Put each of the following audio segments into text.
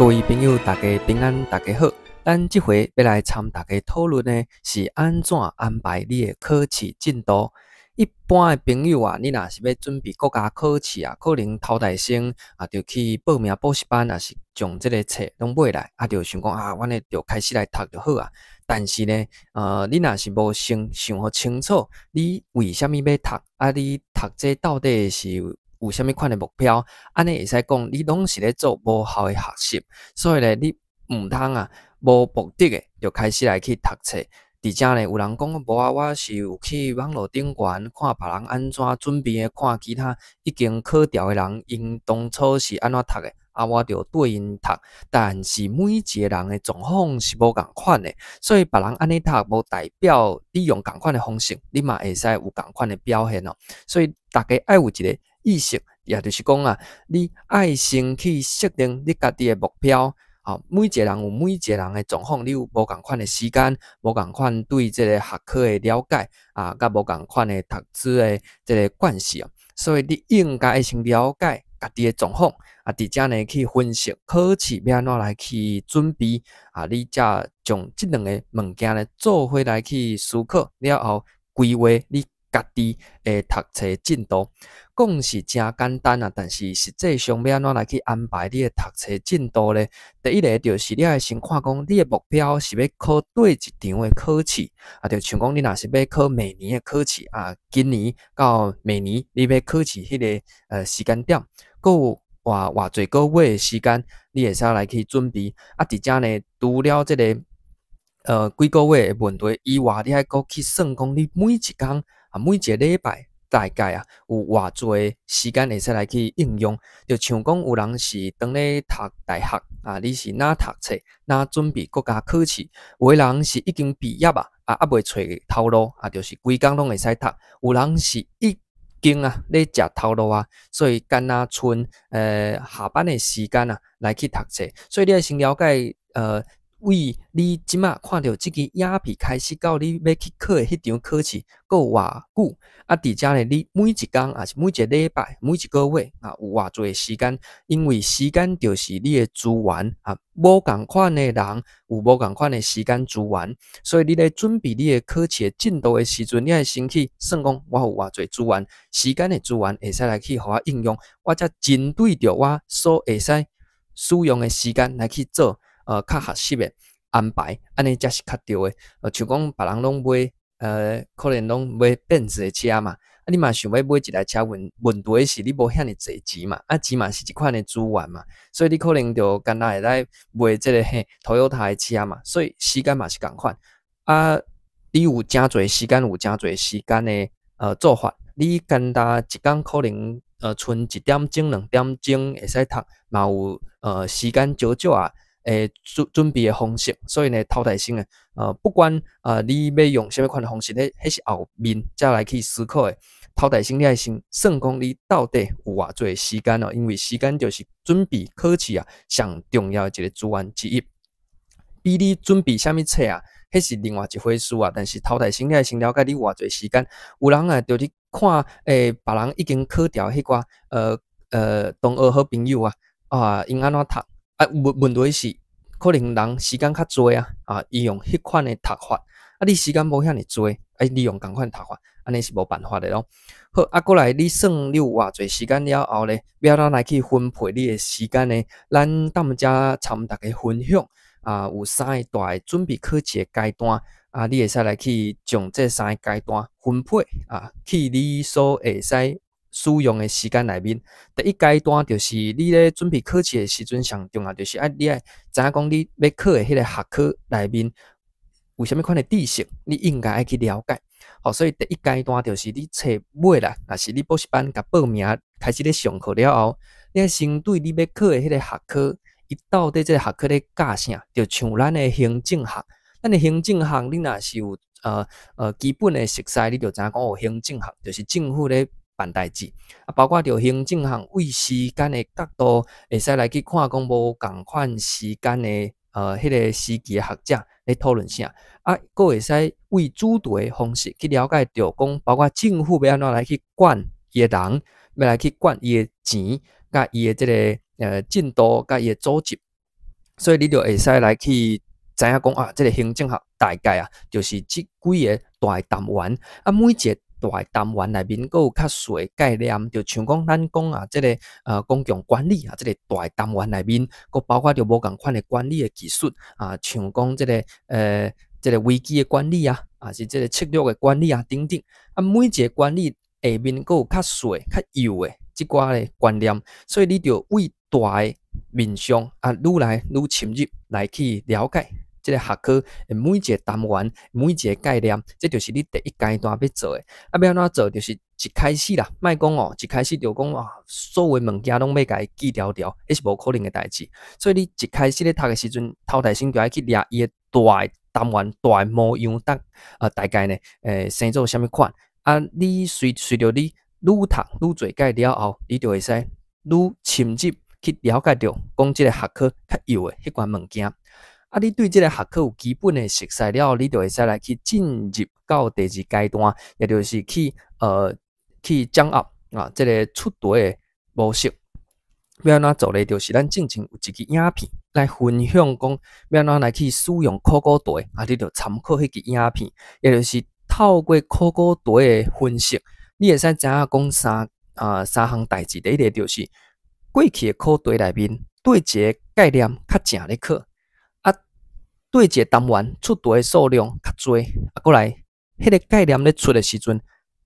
各位朋友，大家平安，大家好。咱這回欲來參大家討論的是按怎安排你的考試進度。一般的朋友啊，你若是欲準備國家考試啊，可能頭代先啊，就去報名補習班，抑是將這個冊攏買來，啊，就想講啊，阮呢就開始來讀就好啊。但是呢，你若是無先想予清楚，你為啥物欲讀？啊，你讀這到底是有啥物款的目標？按呢會使講，你攏是咧做無效的學習。所以咧，你毋通啊，無目的的就開始來去讀冊。佇遮呢，有人講無啊，我是有去網路頂懸看別人按怎準備的，看其他已經考著的人，𪜶當初是按怎讀的，啊，我就綴𪜶讀。但是每一個人的狀況是無仝款的，所以別人按呢讀，無代表你用仝款的方式，你嘛會使有仝款的表現哦。所以大家愛有一個意識，也就是講啊，你愛先去設定你家己的目標。吼，每一個人有每一個人的狀況，你有無仝款的時間，無仝款對這個學科的了解，啊，佮無仝款的讀書的這個慣勢哦。所以你應該愛先了解家己的狀況，啊，佇遮呢去分析考試欲按怎來去準備，啊，你才將這兩个物件呢做伙來去思考了後，規劃你家己的讀冊進度。講是誠簡單啊，但是實際上欲按怎來去安排你的讀冊進度咧？第一个就是你愛先看講你的目標是欲考佗一場的考試，啊，就像講你若是欲考明年的考試啊，今年到明年你欲考試彼个時間點，閣有偌濟個月的時間，你會使來去準備。啊，佇遮呢，除了這个幾個月的問題以外，你愛閣去算講你每一工啊，每一个禮拜大概啊有偌濟時間會使來去應用。就像講有人是當咧讀大學啊，你是若讀冊，若準備國家考試；有的人是已經畢業啊，啊猶未揣頭路啊，就是規工攏會使讀。有人是已經啊咧食頭路啊，所以干焦賰下班的時間啊來去讀冊。所以你愛先了解為你這馬看著這支影片開始到你欲去考的彼場考試，閣有偌久？啊，佇遮呢，你每一工抑是每一个禮拜、每一个月啊，有偌濟時間？因為時間就是你的資源啊，無仝款的人有無仝款的時間資源，所以你咧準備你的考試的進度的時陣，你愛先去算講，我有偌濟資源，時間的資源會使來去予我應用，我才針對著我所會使使用的時間來去做較學習的安排，按呢才是較對的。像講別人攏買，可能攏買奔馳的車嘛，啊，你嘛想欲買一台車，問題是你無遐爾濟錢嘛，啊，錢嘛是一款的資源嘛，所以你可能就干焦會使買這个 Toyota 的車嘛，所以時間嘛是仝款。啊，你有誠濟時間，有誠濟時間的做法，你干焦一工可能賰一點鐘、兩點鐘會使讀，嘛有時間少少啊。準備的方式，所以呢，頭代先的，不管你欲用啥物款的方式，彼是後面才來去思考的。頭代先你愛先算講你到底有偌濟時間哦，因為時間就是準備考試啊上重要的一个資源之一。比你準備啥物冊啊，彼是另外一回事啊。但是頭代先你愛先了解你有偌濟時間。有人啊，就去看別人已經考著彼寡同學好朋友啊，啊，𪜶按怎讀啊？問題是，可能人時間較濟啊，啊，伊用彼款的讀法，啊，你時間無遐爾濟，啊，你用仝款讀法，按呢是無辦法的咯。好，啊，過來你算你有偌濟時間了後咧，欲按怎來去分配你的時間呢？咱踮遮參大家分享啊，有三个大的準備考試的階段，啊，你會使來去將這三个階段分配啊，去你所會使使用的時間內面。第一階段就是你咧準備考試的時陣，上重要就是愛你愛知影講你欲考的彼个學科內面有啥物款的知識，你應該愛去了解。好，所以第一階段就是你冊買來，抑是你補習班共報名開始咧上課了後，你愛先對你欲考的彼个學科，伊到底這个學科咧教啥？就像咱的行政學，咱的行政學，你若是有基本的熟似，你就知影講哦，行政學就是政府咧辦代誌，啊，包括著行政學為時間的角度，會使來去看講無仝款時間的彼个時期的學者咧討論啥，啊，閣會使為主題的方式去了解著講，包括政府欲按怎來去管伊的人，欲來去管伊的錢，佮伊的這个進度，佮伊的組織。所以你就會使來去知影講啊，這个行政學大概啊，就是這幾个大的單元。啊，每一个大的單元內面，閣有較細的概念，就像講咱講啊，這个公共管理啊，這个大的單元內面，閣包括著無仝款的管理的技術啊，像講這个危機的管理啊，抑是這个策略的管理啊等等。啊，每一个管理下面閣有較細、較幼的這寡的觀念，所以你著對大的面向啊，愈來愈深入來去了解這个學科的每一个單元、每一个概念，這就是你第一階段欲做的。啊，欲按怎做？就是一開始啦，莫講哦，一開始就講啊，所有的物件攏欲共伊記牢牢，彼是無可能的代誌。所以你一開始咧讀的時陣，頭代先就愛去掠伊的大的單元、大的模樣，大大概呢，生做啥物款？啊，你隨著你愈讀愈濟屆了後，你就會使愈深入去了解著講這个學科較幼的彼寡物件。啊，你對這个學科有基本的熟悉了後，你就會使來去進入到第二階段，也就是去掌握啊這个出題的模式。欲按怎做咧？就是咱進前有一支影片來分享講，欲按怎來去使用考古題，啊，你就參考彼支影片，也就是透過考古題的分析，你會使知影講三項代誌。第一个就是過去的考題內面，佗一个概念較正咧考，啊，佗一个單元出題的數量較濟，啊，閣來，彼个概念咧出的時陣，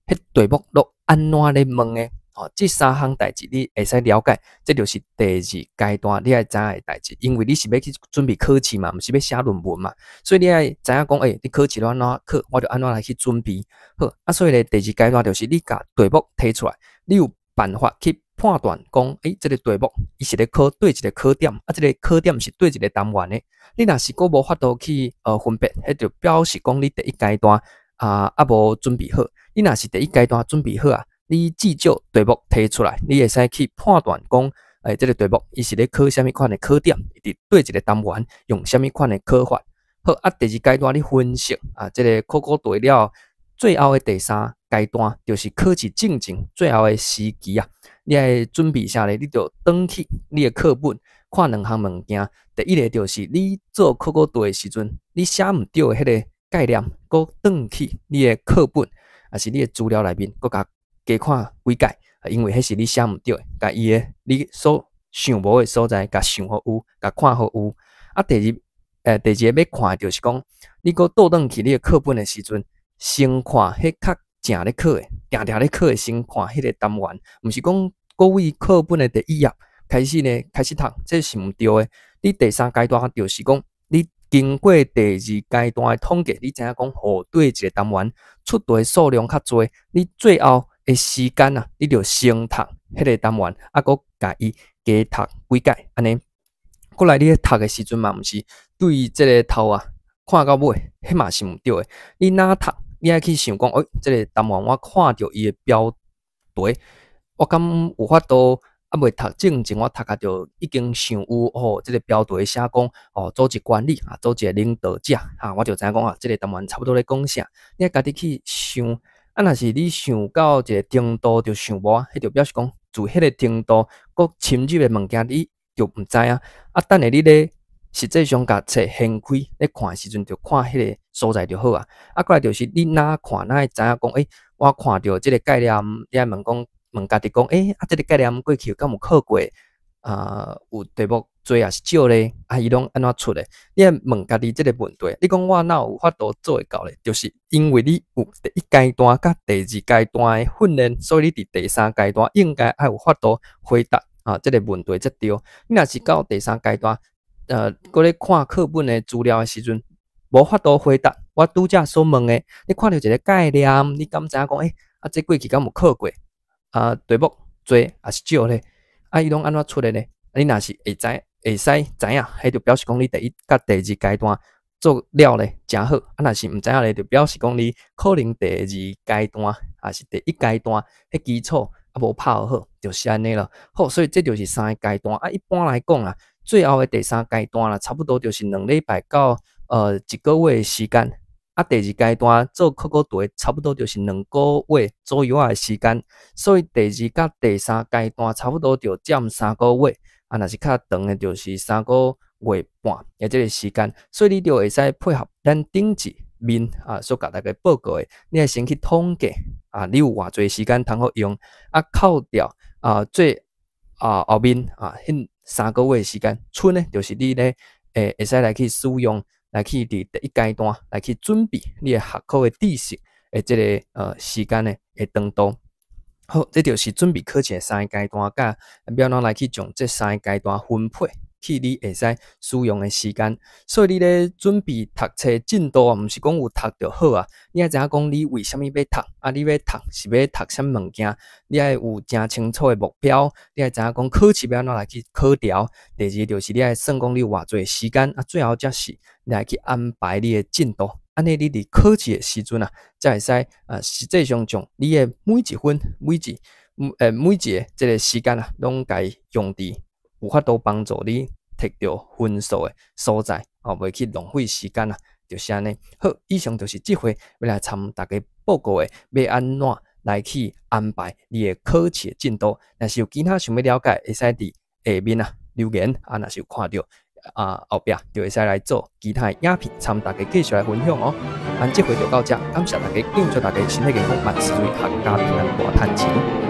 彼題目攏按怎咧問的？吼，這三項代誌你會使了解，這就是第二階段你愛知影的代誌。因為你是欲去準備考試嘛，毋是欲寫論文嘛，所以你愛知影講，欸，你考試欲按怎考，我就按怎來去準備。好，啊，所以咧，第二階段就是你共題目提出來，你有辦法去判斷講，欸，這个題目伊是咧考佗一个考點，啊，這个考點是佗一个單元的。你若是閣無法度去分別，彼就表示講你第一階段啊猶無準備好。你若是第一階段準備好啊，你至少題目提出來，你會使去判斷講，欸，這个題目伊是咧考啥物款的考點，佇佗一个單元用啥物款的考法。好，啊，第二階段你分析啊，這个考古題了，最後的第三階段就是考試進前最後的時期啊，你愛準備啥咧？你就轉去你的課本看兩項物件。第一个就是你做考古題的時陣，你寫毋著的彼个概念，閣轉去你的課本，抑是你的資料內面，閣共加看幾擺，因為彼是你寫毋著的，共伊的你所想無的所在，共想予有，共看予有。啊，第二个欲看的就是講，你閣倒轉去你的課本的時陣，先看彼較正咧考的，定定咧考的，先看彼个單元，毋是講閣對課本的第一頁開始呢，開始讀，這是毋對的。你第三階段就是講，你經過第二階段的統計，你知影講，吼，佗一个單元出題數量較濟，你最後的時間啊，你就先讀彼个單元，啊，閣共伊加讀幾擺，按呢。過來你咧讀的時陣嘛，毋是對這个頭啊看到尾，彼嘛是毋對的。你若讀，你愛去想講，欸，這个單元我看著伊的標題，我敢有法度猶未讀進前，我讀甲就已經想有哦，這个標題寫講哦，組織管理啊，組織的領導者啊，我就知影講啊，這个單元差不多咧講啥。你愛家己去想，啊，若是你想到一个程度就想無啊，彼就表示講，自彼个程度閣深入的物件，你就毋知影。啊，等下你咧實際上共冊掀開咧看的時陣，就看彼个所在就好啊。啊，過來就是你若看，若會知影講，欸，我看著這个概念，你愛問講，問家己講，欸，啊，這个概念過去敢有考過？啊，有題目濟抑是少咧？啊，伊攏按怎出的？你愛問家己這个問題。你講我哪有法度做會到咧？就是因為你有第一階段佮第二階段的訓練，所以你佇第三階段應該愛有法度回答啊這个問題才對。你若是到第三階段，閣咧看課本的資料的時陣，無法度回答我拄才所問的，你看著一个概念，你敢知影講，欸，啊，這過去敢有考過？啊，題目濟抑是少咧？啊，伊攏按怎出的咧？你若是會知，會使知影，彼就表示講你第一佮第二階段做了咧誠好。啊，若是毋知影咧，就表示講你可能第二階段抑是第一階段彼基礎猶無拍好，就是按呢囉。好，所以這就是三个階段。啊，一般來講啊，最後的第三階段啦，差不多就是2禮拜到一個月的時間。啊，第二階段做考古題，差不多就是2個月左右的時間。所以第二佮第三階段差不多就佔3個月。啊，若是較長的，就是3個月半的這个時間。所以你就會使配合咱頂一面啊所共大家報告的，你愛先去統計啊，你有偌濟時間通好用，啊，扣掉啊最啊後面啊彼三個月的時間，賰呢就是你咧會使來去使用，來去佇第一階段來去準備你的學科的知識的這个時間的長度。好，這就是準備考試的三个階段，佮欲按怎來去將這三个階段分配去你會使使用的時間。所以你咧準備讀冊進度啊，毋是講有讀就好啊，你愛知影講你為啥物欲讀，啊，你欲讀是欲讀啥物物件，你愛有誠清楚的目標，你愛知影講考試欲按怎來去考調。第二就是你愛算講你有偌濟時間，啊，最後才是你愛去安排你的進度。按呢，你佇考試的時陣啊，才會使啊，實際上將你的每一分、每一个這个時間啊，攏共伊用佇有法度幫助你摕著分數的所在，哦，袂去浪費時間啊，就是按呢。好，以上就是這回欲來參大家報告的，欲按怎來去安排你的考試進度。若是有其他想欲了解，會使佇下面啊留言，啊，若是有看著啊後壁就會使來做其他的影片，參大家繼續來分享哦。咱這回就到這，感謝大家，敬祝大家身體健康，萬事如意，闔家平安，大趁錢。